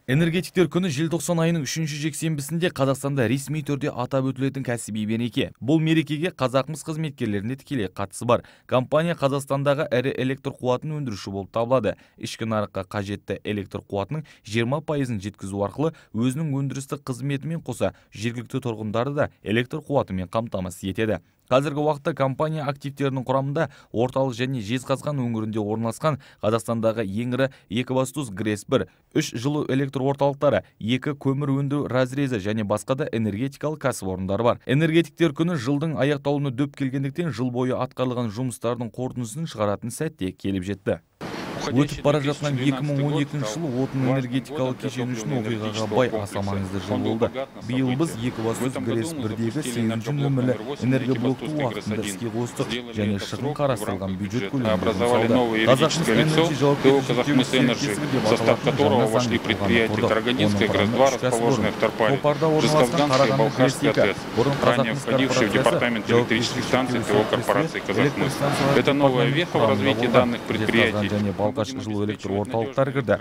Энергетиктер күні желтоқсан айының 3-ші жексенбісінде Қазақстанда ресми түрде атап өтілетін кәсіби мереке. Бұл мерекеге Қазақмыс қызметкерлеріне тікелей қатысы бар. Компания Қазақстандағы ірі электр қуатын өндіруші болып табылады. Ішкі нарыққа қажетті электр қуатының 20%-ын жеткізу арқылы өзінің өндірістік қызметімен қоса жергілікті тұрғындарды да электр қуатымен қамтамасыз етеді. Қазіргі уақытта компания активтерінің құрамында Орталық және Жезқазған өңірінде орналасқан Қазақстандағы ең ірі Екібастұз ГРЭС-1, 3 жылу электр орталықтары, 2 көмір өндіру разрезі және басқа да энергетикалық кәсіпорындар бар. Энергетиктер күні жылдың аяқталуына дөп келгендіктен жыл бойы атқарылған жұмыстардың қорытындысын шығаратын сәтте келіп жетті. Өтіп бара жатқан 2012 жылы отын энергетикалық кешені үшін оқиғаға бай аса маңызды жыл болды. Биыл біз Екібастұз ГРЭС-1-дегі 8-ші нөмірлі энергоблокты уақытында іске қостық және шығын қарастырылған бюджет көлемінде жұмсалды. Қазақмыс Энерджи жауапкершілігі шектеулі деп аталатын жаңа заңды тұлғаны құрдық. Оның құрамында үш кәсіпорын. Топарда орналасқан Қарағанды ГРЭС-2, бұрын Қазақмыс корпорациясы жауапкершілігі шектеулі серіктестігі электр станциялары департаментінің құрамында болған Жезқазған және Балқаш жылу электр орталықтары кірді.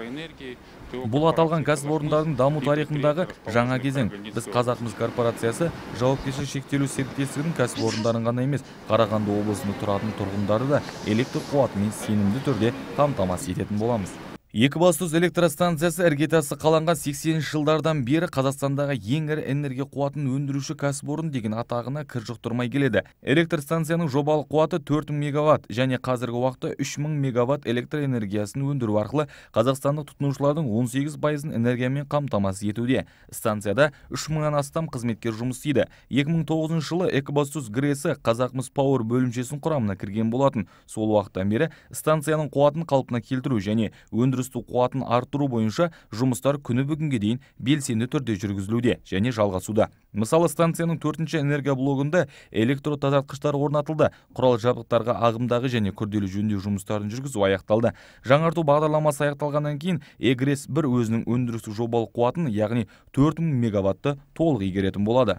Бұл аталған кәсіпорындардың даму тарихындағы жаңа кезең. Біз Қазақмыс корпорациясы жауапкершілігі шектеулі серіктестігінің кәсіпорындарын ғана емес, Қарағанды облысында тұратын тұрғындарды да электр қуатымен сенімді түрде қамтамасыз ететін боламыз. Екібастұз электростанциясы іргетасы қаланған 80-ші жылдардан бері Қазақстандағы ең ірі энергия қуатын өндіруші кәсіпорын деген атағына кір жұқтырмай келеді. Электр станцияның жобалық қуаты 4000 мегаватт және қазіргі уақытта 3000 мегаватт электр энергиясын өндіру арқылы қазақстандық тұтынушылардың 18%-ын энергиямен қамтамасыз етуде. Станцияда 3000-нан астам қызметкер жұмыс істейді. 2009 жылы Екібастұз ГРЭСі Қазақмыс Пауэр бөлімшесінің құрамына кірген болатын. Сол уақыттан бері станцияның қуатын қалпына келтіру және өндіріс қуатын арттыру бойынша жұмыстар күні бүгінге дейін белсенді түрде жүргізілуде және жалғасуда. Мысалы, станцияның 4-ші энергоблогында электротазартқыштар орнатылды, құрал жабдықтарға ағымдағы және күрделі жөндеу жұмыстарын жүргізу аяқталды. Жаңарту бағдарламасы аяқталғаннан кейін ЭГРЭС-1 өзінің өндірістік жобалық қуатын, яғни 4000 мегаватты толық игеретін болады.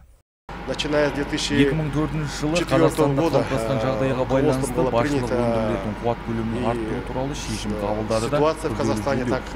Начиная с 2004 жылы Қазақстанда қалыптасқан жағдайға байланысты басшылық өндірілетін қуат көлемін арттыру туралы шешім қабылдады да,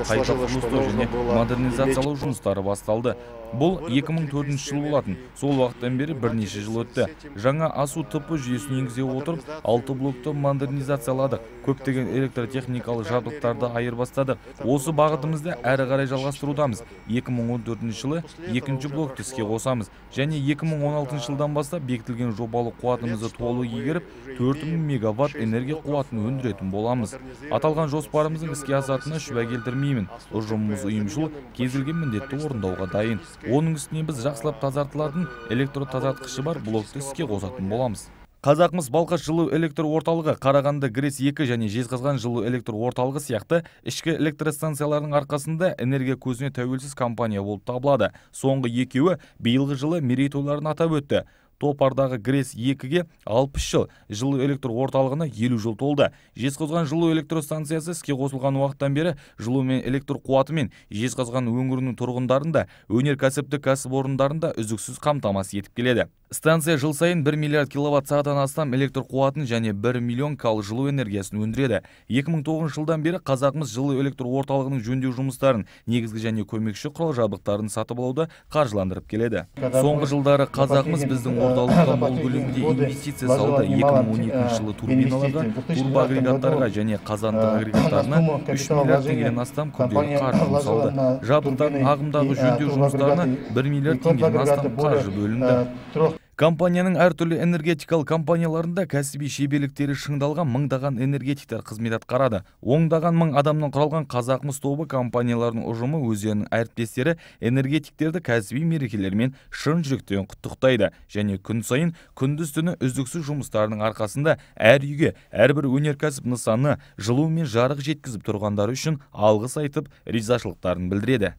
қайта құрылыстау және модернизациялау жұмыстары басталды. Бұл 2004 жыл болатын. Сол уақыттан бері бірнеше жыл өтті. Жаңа АСУ ТП жүйесін енгізе отырып, 6 блокты модернизацияладық. Көптеген электротехникалық жабдықтарды айырбастадық. Осы бағытымызды әрі қарай жалғастырудамыз. 2014 жылы екінші блокты іске қосамыз және 2016 жылдан бастап бекітілген жобалық қуатымызды толық игеріп, 4000 мегаватт энергия қуатын өндіретін боламыз. Аталған жоспарымыздың іске асатынына шүбә келтірмеймін. Ұжымымыз ұйымшыл, кез келген міндетті орындауға дайын. Оның үстіне біз жақсылап тазартылатын электротазартқышы бар блокты іске қосатын боламыз. Қазақмыс Балқаш жылу электр орталығы, Қарағанды ГРЭС-2 және Жезқазған жылу электр орталығы сияқты ішкі электростанциялардың арқасында энергия көзіне тәуелсіз компания болып табылады. Соңғы екеуі биылғы жылы мерейтойларын атап өтті. Топардағы ГРЭС-2-ге 60 жыл, жылу электр орталығына 50 жыл толды. Жезқазған жылу электростанциясы іске қосылған уақыттан бері жылу мен электр қуатымен Жезқазған өңірінің тұрғындарын да, өнеркәсіптік кәсіпорындарын да үздіксіз қамтамасыз етіп келеді. Станция жыл сайын 1 миллиард киловатт сағаттан астам электр қуатын және 1 миллион кал жылу энергиясын өндіреді. 2009 жылдан бері Қазақмыс жылу электр орталығының жөндеу жұмыстарын, негізгі және көмекші құрал жабдықтарын сатып алуды қаржыландырып келеді. Соңғы жылдары Қазақмыс біздің орталыққа мол көлемде инвестиция салды. 2012 жылы турбиналарға, турбоагрегаттарға және қазандық агрегаттарына 3 миллиард теңгеден астам күрделі қаржы жұмсалды. Жабдықтардың ағымдағы жөндеу жұмыстарына 1 миллиард теңгеден астам қаржы бөлінді. Компанияның әртүрлі энергетикалық компанияларында кәсіби шеберліктері шыңдалған мыңдаған энергетиктер қызмет атқарады. Ондаған мың адамнан құралған Қазақмыс тобы компанияларының ұжымы өздерінің әріптестері энергетиктерді кәсіби мерекелермен шын жүректен құттықтайды және күн сайын күндіз түні үздіксіз жұмыстарының арқасында әр үйге, әрбір өнеркәсіп нысанына жылу мен жарық жеткізіп тұрғандары үшін алғыс айтып, ризашылықтарын білдіреді.